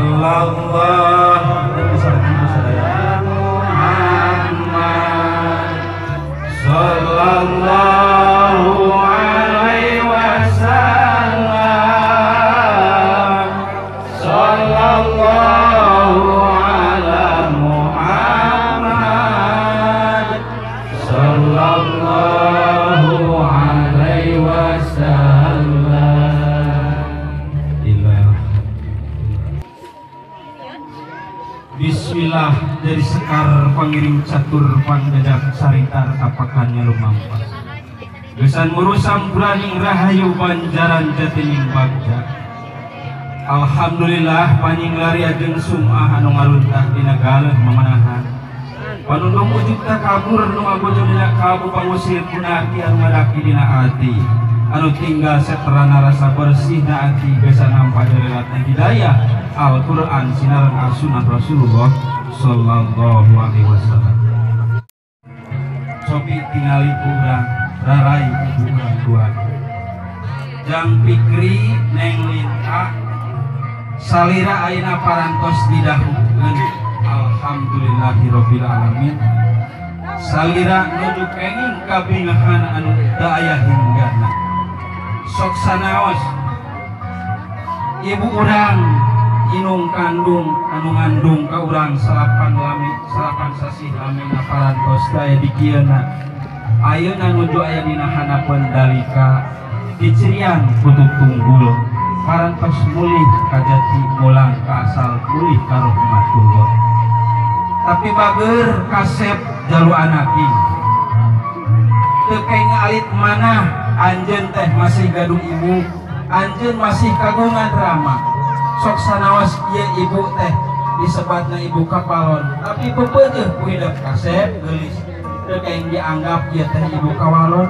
Sallallahu Muhammad sallallahu alaihi wasallam sallallahu ala Muhammad sallallahu alaihi wasallam. Bismillah dari sekar pangiring catur pangdadak saritar tapakannya lumampah. Gesan murusam buraning rahayu banjaran jatining bagja. Alhamdulillah panyinglari ajeng sum'ah anu ngaruntah dina galeuh mamanahan. Panundung ujug takabur nu ngabojong dina kalbu pangusir punaki anu ngadaki dina ati. Anu tinggal seterana rasa bersih na ati gesan nampa jarelatna hidayah Al-Quran sinaran as-sunnah Rasulullah sallallahu alaihi wasallam. Cobi tingali urang rarai ibu urang dua. Jang Pikri Neng Linta salira ayeuna parantos didahukeun. Alhamdulillahirabbil alamin. Salira nuju kenging kabingahan anu teu aya hinggana. Sok sanaos ibu urang inung kandung anu ngandung ka urang salapan lami salapan sasih lamina parantos aya di kieuna. Ayeuna nuju aya dina hanapeun dalika dicirian kutub tunggul parantos mulih kajati mulang ka asal mulih ka rahmatullah. Tapi bager kasep jalu anaki teu kenging alit manah anjeun teh masih gaduh ibu, anjeun masih kagungan rama. Sok sanaos ieu ibu teh disebatna ibu kapalon, tapi pepeuteuh ku hidep kasep geulis teu kenging dianggap ieu teh ibu kawalon.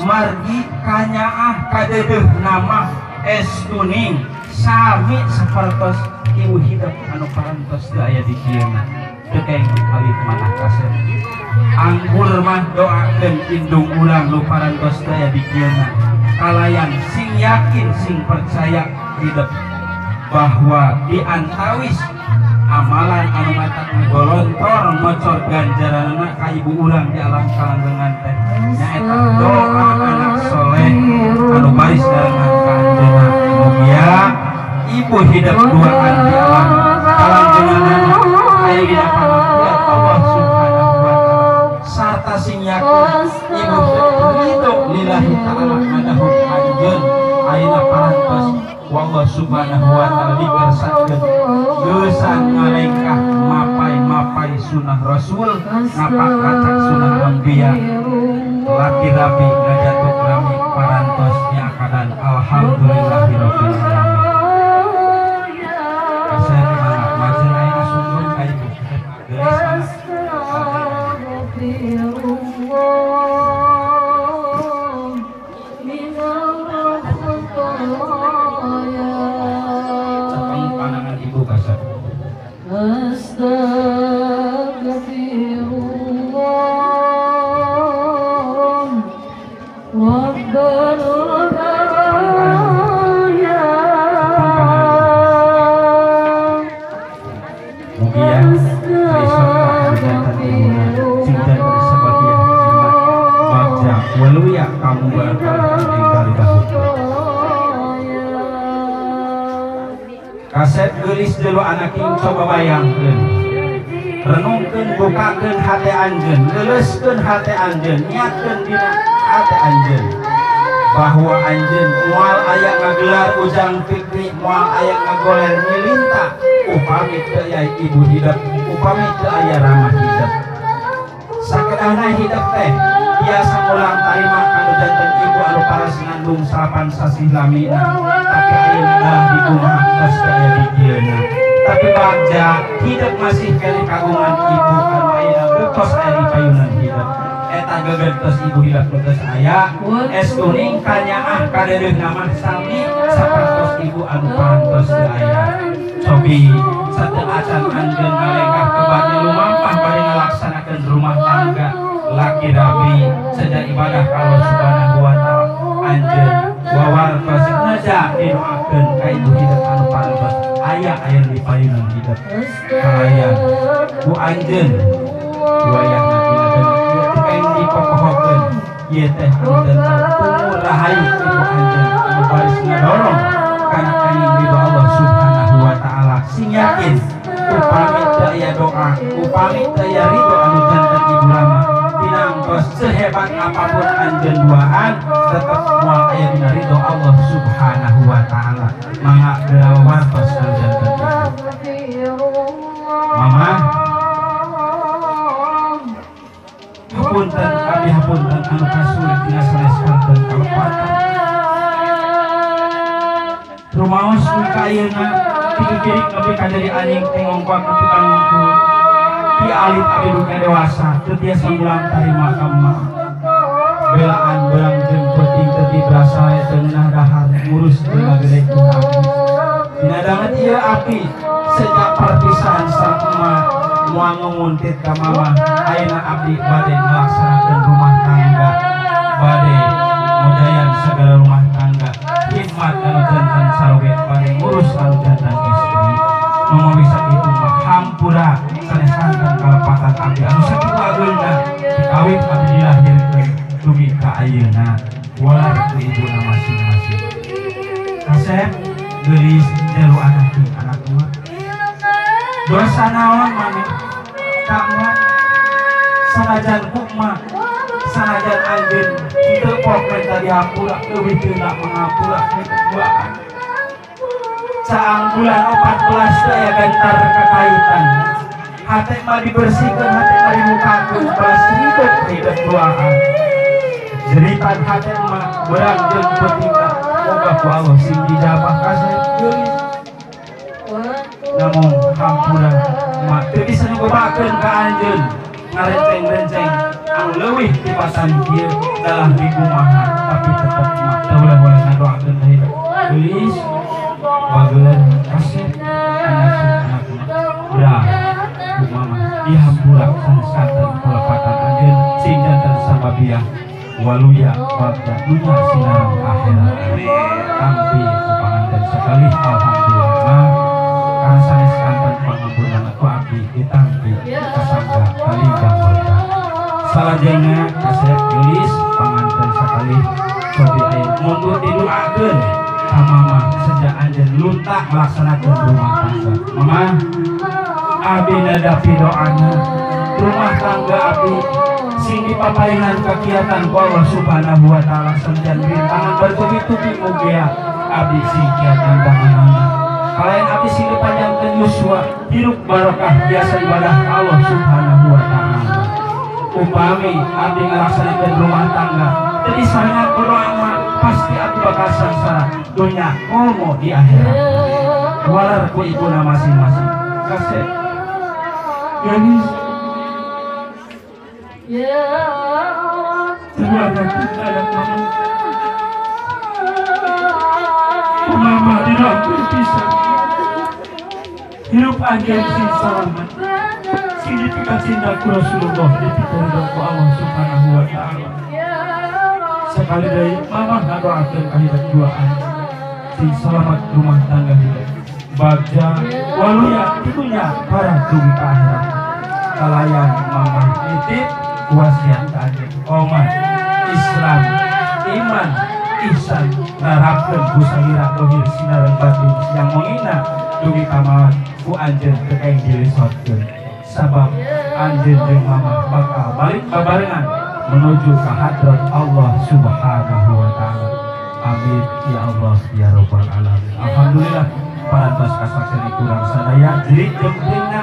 Margi kanyaah kadeudeung nama estuning sami sapertos ibu hidep anu parantos teu aya di kieuna. Teu kenging alit manah kasep. Anggur mah doakeun indung urang nu parantos teu aya di kieuna. Kalayan sing yakin sing percaya hidep bahwa diantawis amalan anu matak golontor ngocor ganjaranna ka ibu urang di alam kalanggengan teh nyaeta doa anak soleh anu baris darengan ka anjeunna. Mugia ibu hidep duaan di alam kalanggenganana aya dina pangakiat Allah Subhanahu wa taala sarta sing yakin ibu ridho lillahi ta'ala madahum anjeun ayeuna parantos wallah subhanahu wa ta'ala dikersakeun geusan ngalengkah mapai-mapai sunah rasul ngapak kacak sunah anbiya laki rabi ngajatuk rami parantos nyakadan alhamdulillahirabbil alamin. Kasih mangga majeng ayeuna sungguh ka ibu geulis. Astagfirullah Rabbal baraya. Mugia cinta sebagian bagja waluya kamu barangkali kasep geulis dulu anaking coba bayangkeun renungkeun bukakeun hate anjeun leuleuskeun hate anjeun niatkeun dina hate anjeun bahwa anjeun moal aya ngagelar Ujang Fikri moal aya ngagoler nyilinta upami teu aya ibu hidep upami teu aya ramah hidep. Sakedahna hidep teh biasa mulang tarima kanu janten ibu anu paras ngandung salapan sasih lamina tapi ayeuna dah di kumaha tos aya di dieuna. Tapi bagja hidup masih keneh kagungan ibu anu ayeuna buktos aya di payunan hidup. Eta geger tos ibu hidup tos aya estuning kanyaah kadeudeung mah sami sapertos ibu anu parantos teu aya. Cobi sateu acan anjeun ngalengkah kebatnya lumampah bari ngalaksanakeun rumah tangga laki rabi seja ibadah ka Allah Subhanahu wa taala anjeun wawartos naja didoakeun ka ibu hidup anu parantos aya waluya aya di payunan hidup kalayan ku anjeun wayahna dina danget ieu teh kain dipopohokeun ieu teh anu janten tunggu rahayu ibu anjeun anu baris ngadorong kana kenging ridho Allah Subhanahu wa taala. Sing yakin upami teu aya doa, upami teu aya ridho anu janten ibu lama tinangtos sehebat apapun anjeun duaan tetep moal aya dina ridho Allah Subhanahu wa taala. Mangga geura wartos anu janten ibu. Mama hapunten abdi hapunten anu kasulit dina sanes konten kalepatan. Rumaos nu ka ayeuna pikikirik nepi ka jadi anjing teh ngongkon ka tukang ngumpul. Ti alit abdi duka dewasa teu tiasa mulang tarima ka emak. Belaan beurang jeung peuting teu diberasa teu ngeunah dahar ngurus jeung ngagedekeun abdi. Dina danget ieu abdi sejak perpisahan sareng emak moal nguntit ka mama ayeuna abdi bade ngalaksanakeun rumah tangga, bade modayan segala rumah tangga, khidmat anu jantan saroge bade ngurus anu jantan istri. Mamawi sakitu mah hampura sanes kanten kalepatan abdi anu sakitu ageungna dikawit abdi dilahirkeun dugi ka ayeuna walar ku ibuna masing-masing. Kasep geulis jalu anak jeung anak dua. Dosa naon mami ka emak sanajan ku emak sanajan anjeun teu pok minta dihampura leuwih teu mangapura duaan. Caang bulan 14 teh aya gantar kakaitan. Hate mah dibersihkeun, hate mah dimukakeun, balas hidup hidup duaan. Jeritan hate mah beurang jeung peutingna moga ku Allah sing dijabah kasep geulis. Namun hampura mak teu bisa nyuguhakeun ka anjeun ngarenceng-renceng anu leuwih tibatan kieu dalah dikumaha tapi tetep mak teu boleh ngadoakeun ka hidup geulis bageun kasep anak urang ku mama dihampura sanes kanten kalepatan anjeun sing janten sababiah waluya bagja dunya sinareng akhirat. Tampi ku panganten sekali alhamdulillah karena sanes kanten pangampunan ku abdi ditampi kasangga kalinggang berkah. Salajengna kasep geulis panganten sakali cobi aya monggo didoakeun ka mama sejak anjeun lunta ngalaksanakeun rumah tangga. Mama abdi nadapi doana rumah tangga abdi sing dipaparingan kakiatan ku Allah Subhanahu wa taala sanajan rintangan bertubi-tubi mugia abdi sing kiat tantanganana. Kalayan abdi sing dipanjangkeun yuswa hirup barokah biasa ibadah ka Allah Subhanahu wa taala. Upami abdi ngalaksanakeun rumah tangga teu disarengan ku doa mah pasti abdi bakal sangsara dunya komo di akhirat. Walar ku ibuna masing-masing. Kasep geulis terima anak mama. Mama didoakeun pisan hirup anjeun sing salamat sing dipikacinta ku Rasulullah dipikarinda ku Allah Subhanahu wa taala. Sekali deui mama ngadoakeun ka hidup duaan sing selamat rumah tangga hidup bagja waluya dunya para dugi ka akhirat. Kalayan mama nitip wasiat ka anjeun oman Islam iman ihsan narapkeun ku salira dohir sinareng batin siang mengina dugi ka maot ku anjeun teu kaing dilisotkeun sabab anjeun jeung mama bakal balik babarengan menuju ke hadrat Allah Subhanahu wa taala. Amin ya Allah ya rabbal alamin. Alhamdulillah parantos kasaksian kurang sadaya jerit jeung ringna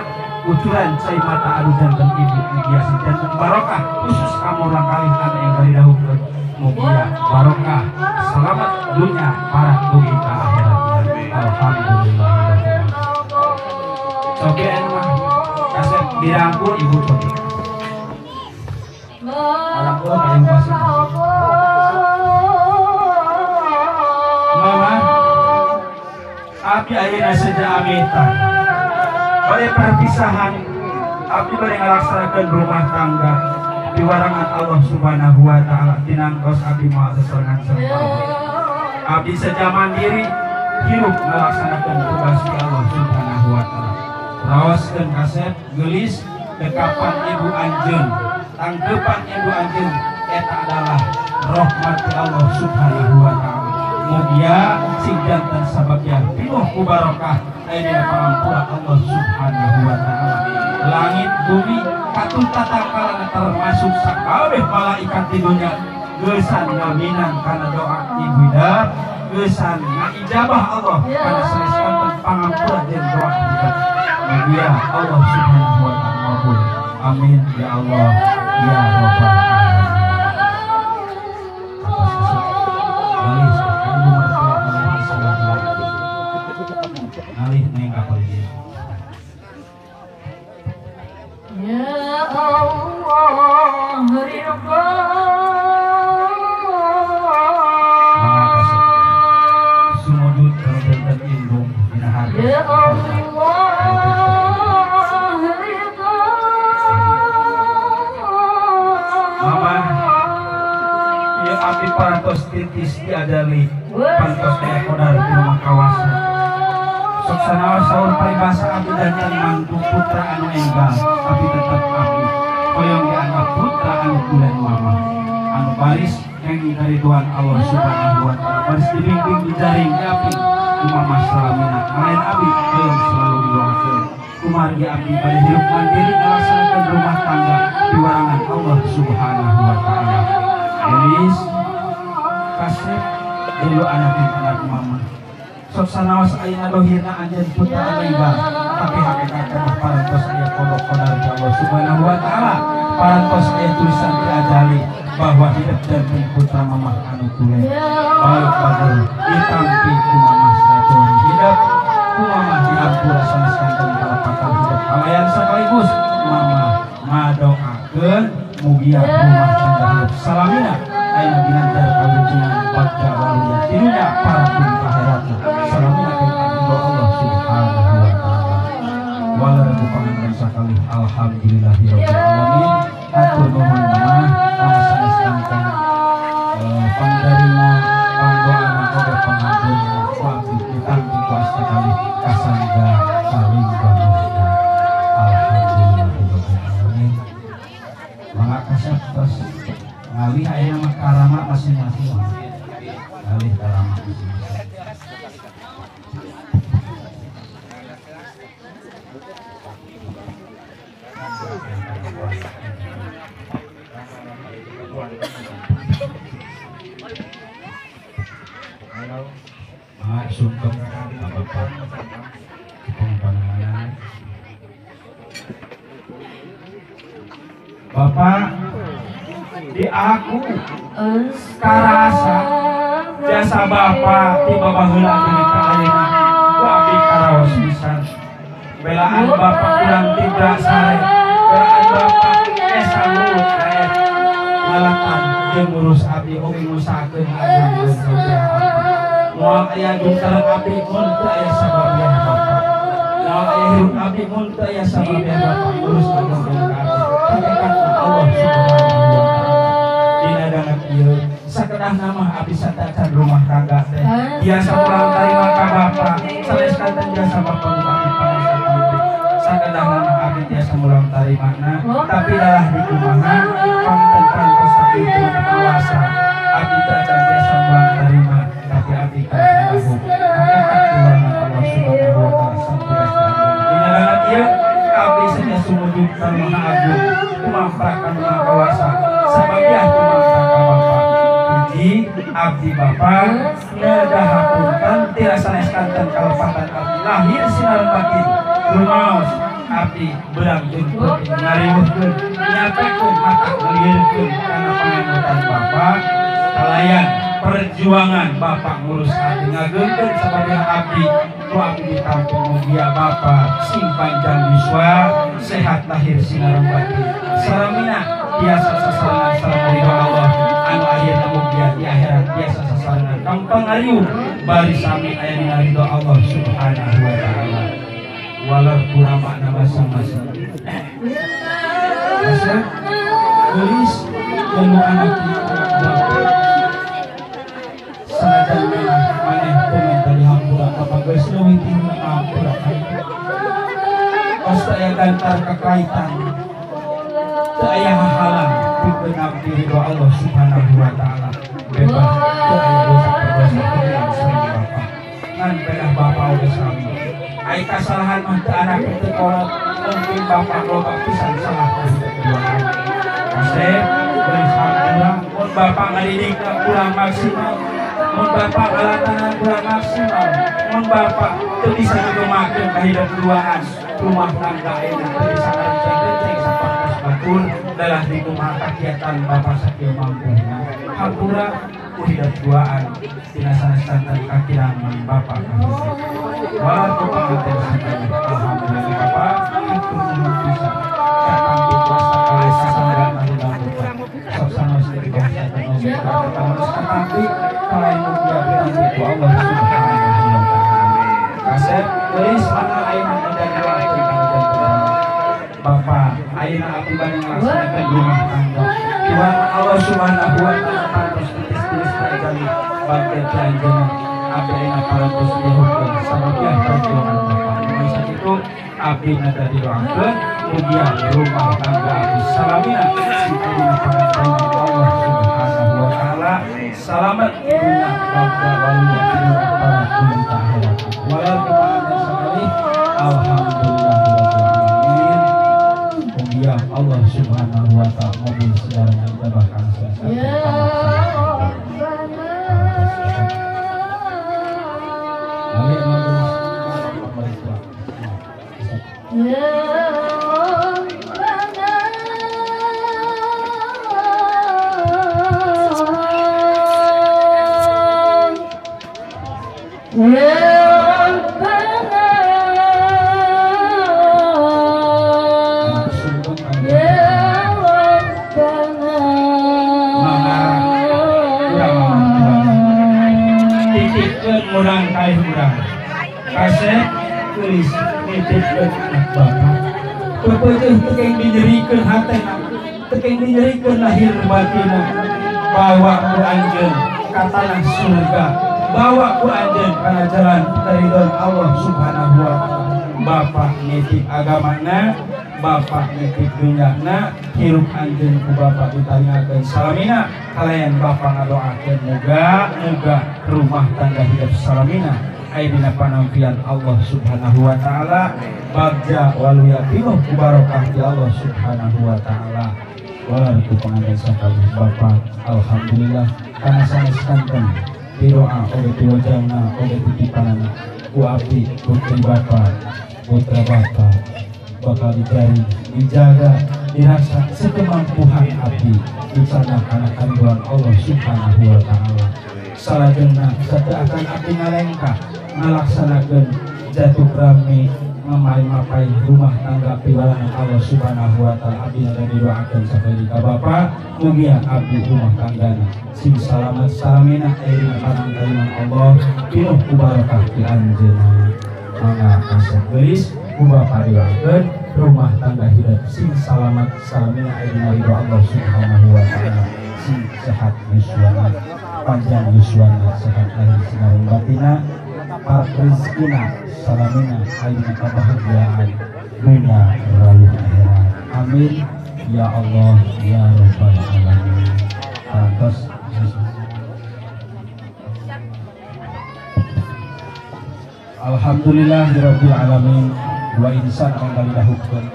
ucuran cai mata anu janten ibu mugia sing janten barokah khusus kamu urang kalih anu enggal didahulukeun mugia barokah selamat dunya para dugi ka akhirat. Alhamdulillah. Cobi mah kasep dirangkul ibu cobi. Rangkul ka ibu masing-masing. Mama abdi ayeuna seja ameta bade perpisahan abdi bade ngalaksanakeun rumah tangga piwarangan Allah Subhanahu wa taala tinangtos abdi moal sesarengan sareng abdi seja mandiri hirup ngalaksanakeun tugas di Allah Subhanahu Teraskeun kasep geulis dekapan ibu anjeun tangkepan ibu anjeun eta adalah rahmat Allah Subhanahu wa taala. Mugia sing janten sababnya pinuh ku barokah aya dina pangampura Allah Subhanahu wa taala. Langit bumi katun tatangkalana termasuk sakabeh malaikat di dunia geusan ngaminan kana doa ibu Ida, geusan ngaijabah Allah kana sanes kanten pangampura jeung doa kita. Mugia Allah Subhanahu wa taala makbul. Amin ya Allah ya Rabbal alamin. Alih neng apa ini? Ya Allah ridha. Sumujud kalau indung dina hati. Ya Allah ridha. Mama, ya abdi parantos titis diadali pantos aya kodar di rumah kawasan. Sok sanaos saur paribasa abdi danten mantu putra anu enggal tapi tetep abdi hoyong dianggap putra anu tulen mama anu baris kenging kariduan Allah Subhanahu wa taala baris dibimbing dijaring di abdi ku mama salamina kalayan abdi hoyong selalu didoakeun kumargi abdi bade hirup mandiri ngalaksanakeun rumah tangga di warangan Allah Subhanahu wa taala. Gelis kasep dulu anak anak mama. Sok sanaos ayeuna dohirna anjeun putra anu enggal tapi hakikatna mah parantos aya kodok kodar ti Allah Subhanahu wa taala, parantos aya tulisan di ajali bahwa hidup janten putra mamah anu tulen balik bager ditampi ku mamah satuan hidup ku mamah diampura sanes kanten kalepatan hidup kalayan sekaligus mamah ngadoakeun mugia rumah tangga hidup salamina ayeuna ginanjar kawujudan bagja waluya di dunya para pun akhiratna salamina ka Allah Subhanahu wa taala. Walau panganten sakali alhamdulillahirabbil alamin. Hatur nuhun mama mama sanes kanten pangdarima pangdoana oge pangampurna ku abdi ditampi ku asta kalih kasangga kalingga murka. Alhamdulillahirabbil alamin. Mangga kasep tos ngalih ayeuna mah karama masing-masing. Ngalih karama masing-masing. Sungkem Bapak panganan Bapak di aku karasa jasa Bapak ti babaheula deui ka ayeuna ku abdi karaos pisan belaan Bapak kurang tidak sare belaan Bapak esa mulut kaet ngalatan jeung ngurus abdi oge ngusahakeun agung moal aya jungkaran abdi mun teu aya sababiah Bapak moal aya hirup abdi mun teu aya sababiah Bapak ngurus agung ka abdi hakikatna Allah Subhanahu wa taala dina danget ieu sakedahna mah abdi satacan rumah tangga teh biasa pulang tarima ka Bapak sanes kanten jasa Bapak nu abdi pangasan sakedahna mah abdi tiasa mulang tarimana tapi dalah di kumaha pangten parantos sakitu kawasa abdi teu acan tiasa mulang tarima tapi abdi kana agung hakikat kewenangan Allah Subhanahu wa taala sampurna dina danget ieu abdi saja sumujud ka Maha Agung kumampra ka Maha Kawasa sababiah kumampra ka Bapa hiji abdi Bapa nedahapunten teu sanes kanten kalepatan abdi lahir sinar batin rumaos abdi berang jeung peuting ngariweuhkeun nyapekeun mata ngelirkeun kana panganutan Bapa kalayan perjuangan Bapak ngurus abdi ngageungkeun sababiah abdi ku abdi ditampi mugia Bapak sing panjang yuswa sehat lahir sinar batin salamina biasa sasarengan sareng ridho Allah anu ayeuna mugia di akhirat biasa sasarengan gampang ngariuh bari sami aya dina ridho Allah Subhanahu wa taala. Walau kurang makna masing-masing Asep gelis ilmu anak sanajan maneh teu minta dihampura Bapak geus leuwih ti hampura. Tos teu aya gantar kakaitan, teu aya hahalang pikeun abdi ridho Allah Subhanahu wa taala. Bebas teu aya dosa dosa kurang sami bapak. Ngan pedah bapak oge sami. Ai kasalahan mah teu anak teu kolot, mungkin bapak loba pisan salah ka hidup. Kasep geus hampura mun bapak ngadidikna kurang maksimal, mun bapak ngalatana kurang maksimal, mun bapak teu bisa ngegemakeun ka hidup duaan rumah tangga enak teu bisa ngarenceng-renceng sapertos batur dalah dikumaha kagiatan bapak sakieu mampuna. Hampura ku hidup duaan tina sanes santen kakirangan bapak ka hidup. Walau panganten sakali alhamdulillah bapak hatur nuhun pisan katampi kuasa kalih sasanggan sok sanos bahasa katampi kalih mugia piranti ku Allah Subhanahu wa taala. Kasep geulis mangga ayeuna edan doakeun panjenengan. Bapak ayeuna abdi bade ngalaksanakeun rumah tangga. Tuhan Allah Subhanahu wa taala parantos titis-titis kajali bagja ti anjeunna abdi ayeuna parantos dihukeun sabagian perjuangan bapak. Mun sakitu abdi nada didoakeun mugia rumah tangga abdi salamina sing dina panganten Allah Subhanahu wa taala salamet dunya bagja waluya dunya para dunia akhirat. Walau kepanganten sekali alhamdulillahirabbil alamin. Mugia Allah Subhanahu wa taala mobil sejarah ijabah kang Ya Murang kaih murang kasep tulis nitipkeun anak bapak pepeuceuh teu keng dinyerikeun hatena teu keng dinyerikeun lahir batinna bawa ku anjeun ka tanah surga bawa ku anjeun kana jalan karidhoan Allah Subhanahu wa taala. Bapak nitip agamana, bapak nitip dunyana, hirup anjeun ku bapak ditanyakeun salamina kalayan bapak ngadoakeun muga-muga rumah tangga hidup salamina aya dina panampian Allah Subhanahu wa taala bagja waluya pinuh ku barokah di Allah Subhanahu wa taala. Walau ku panganten sakali bapak alhamdulillah kana sanes kanten didoa oleh piwajana oleh titipanana ku abdi putri bapak putra bapak bakal dicari dijaga dirasa sekemampuan abdi di sana kana karidhoan Allah Subhanahu wa taala. Salajengna sateu akan abdi ngalengkah ngalaksanakeun jatuh rame ngamai-mapai rumah tangga piwalana Allah Subhanahu wa taala. Abdi nada didoakeun sakali ka bapa mugia abdi rumah tanggana sing salamat salamina aya dina panangkaliman Allah pinuh ku barokah ti anjeunna. Mangga kasep geulis ku bapa didoakeun rumah tangga hidup sing salamat salamina aya dina ridho Allah Subhanahu wa taala sing sehat yuswana panjang yuswana sehat lahir sinareng batina par rezekina salamina ayeuna kebahagiaan dunia raluh akhirat. Amin ya Allah ya rabbal alamin. Parantos. Alhamdulillahirabbil alamin. Dua insan kembali dahulukan.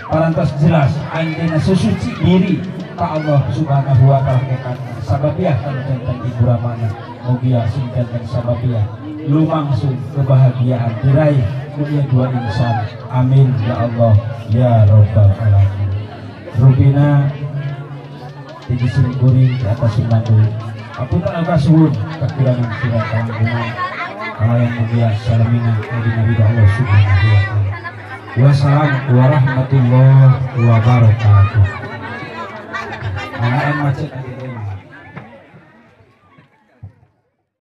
Parantos jelas anjeunna sesuci diri ka Allah Subhanahu wa taala kekan sababiah anu janten ibu ramana mugia sing janten sababiah lumangsun kebahagiaan diraih dunia dua insan. Amin ya Allah ya rabbal alamin. Rupina digisim kuring di atas sumbandu apunten kasuhun kakurangan surat tanggungan kalayan mugia salamina adina ridha Allah Subhanahu wa taala. Wassalamualaikum warahmatullahi wabarakatuh. Anaan macet.